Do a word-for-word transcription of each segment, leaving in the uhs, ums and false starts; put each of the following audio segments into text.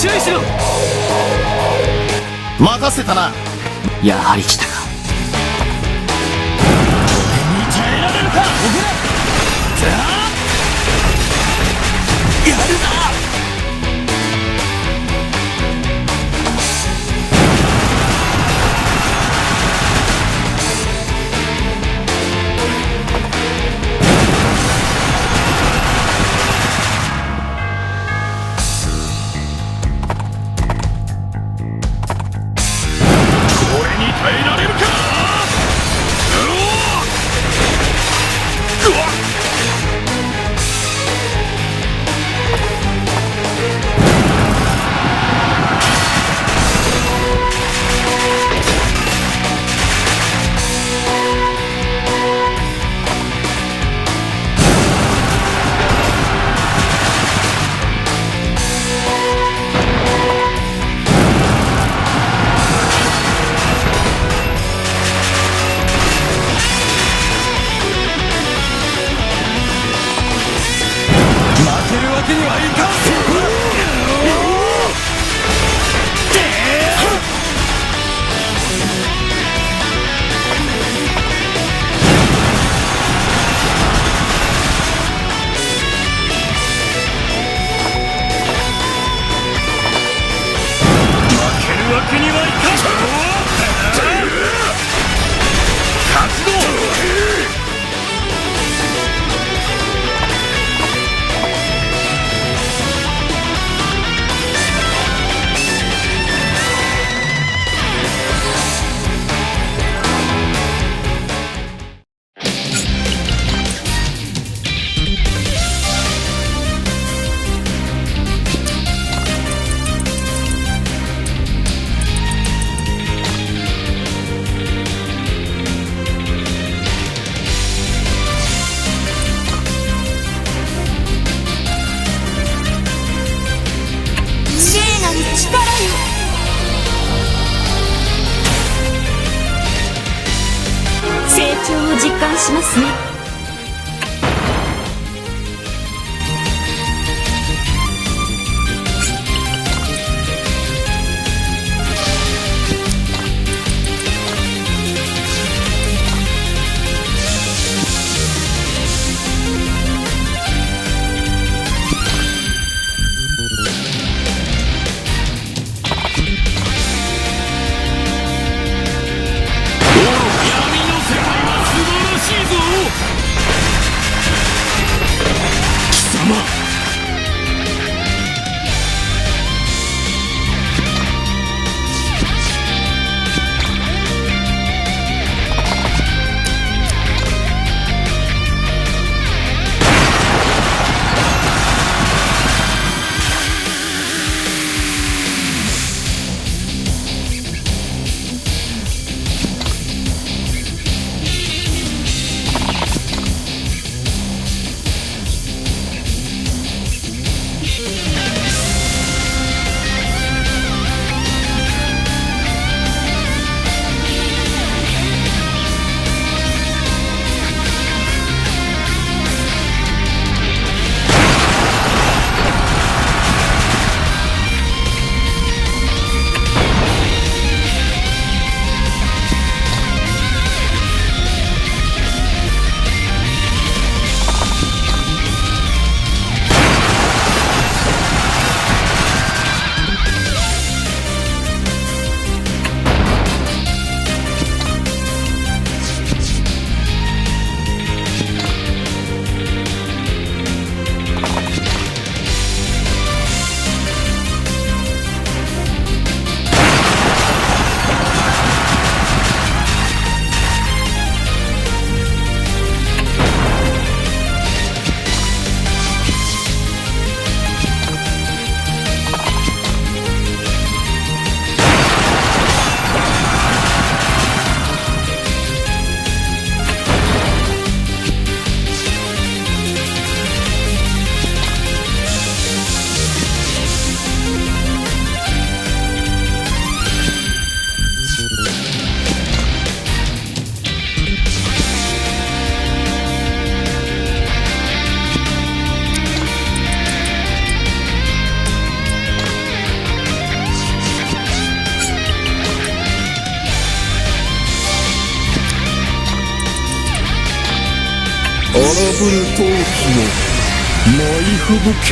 注意しろ。待たせたな。やはり来たか。俺に耐えられるか。やるな。これに耐えられるか。うわっ。負けるわけにはいかん。負けるわけにはいかん。覚悟。聖なる力よ。成長を実感しますね。荒ぶる陶器の埋伏け。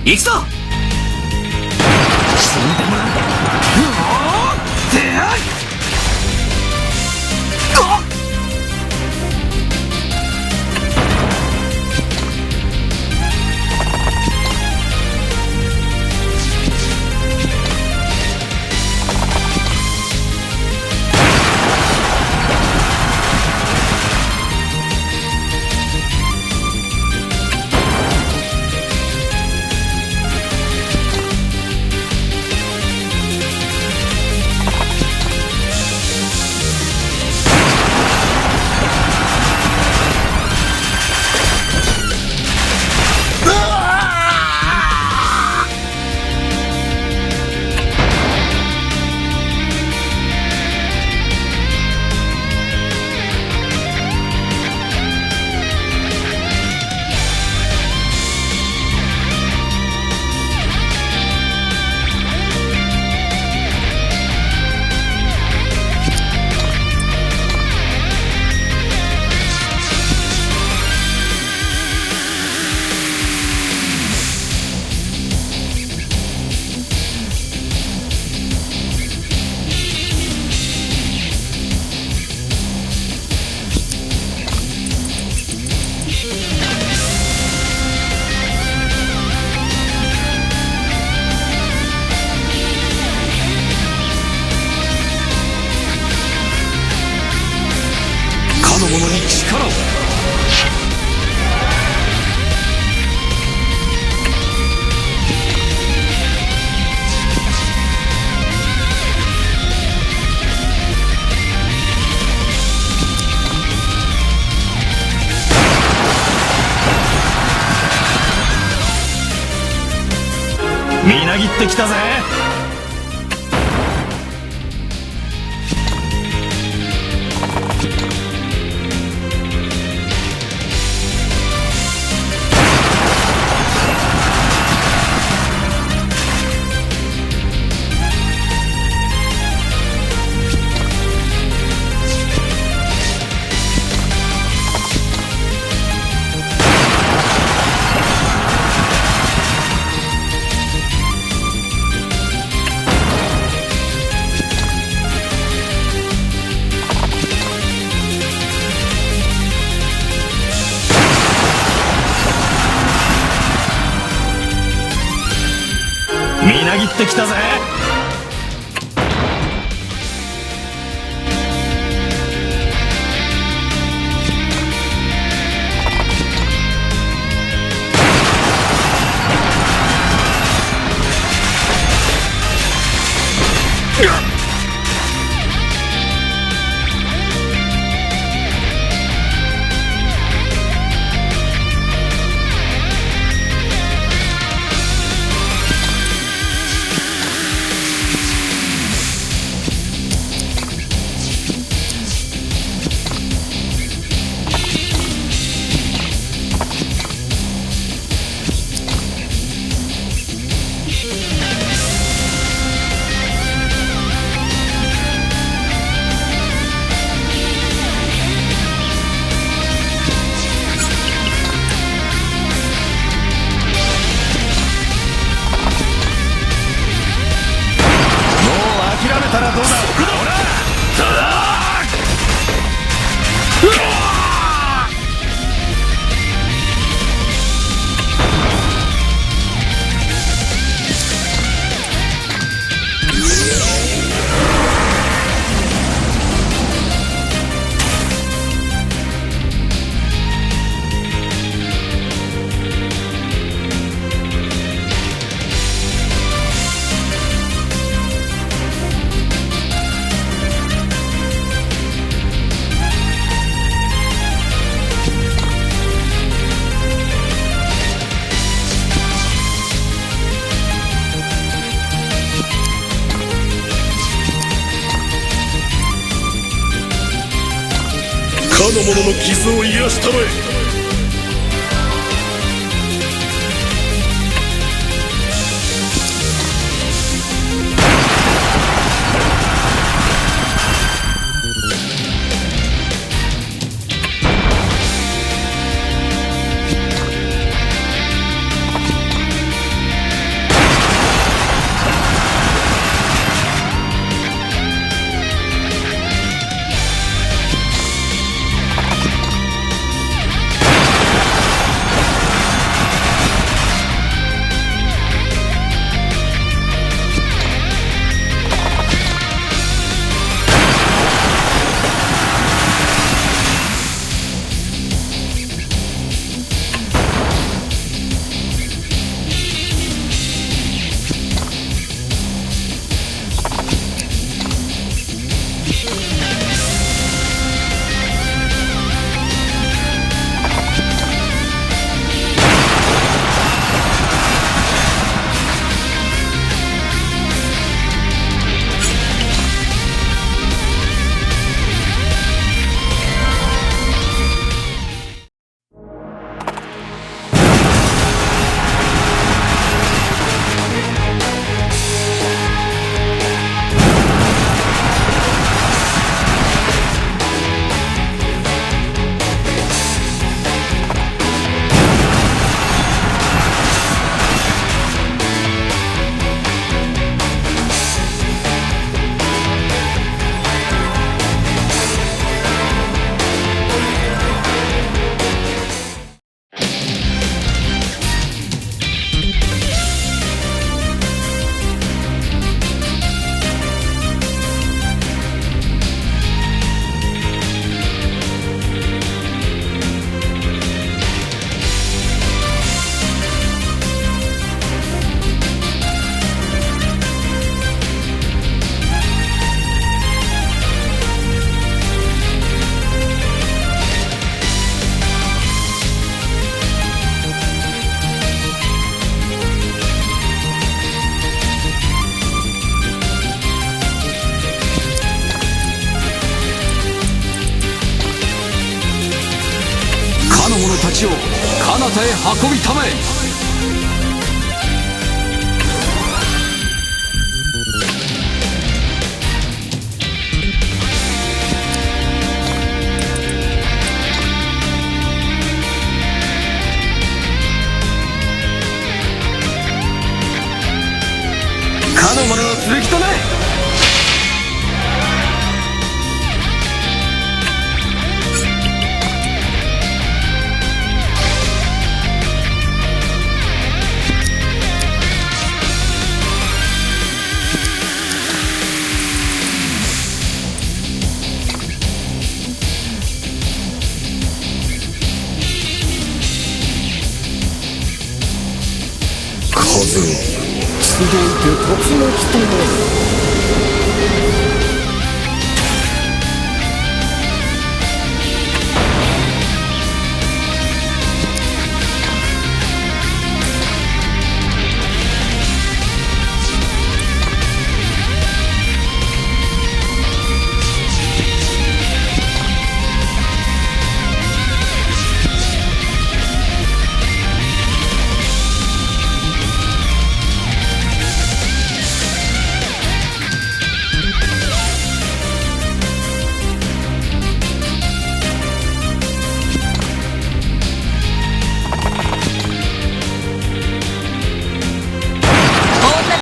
いくぞ！死んでもらう。うおー！出会い！あっ！かの者に力を。みなぎってきたぜ。みなぎってきたぜ。者の傷を癒したまえ。かの者たちを彼方へ運びたまえ。かの者を連れき止め。風よ、集いて突撃となる。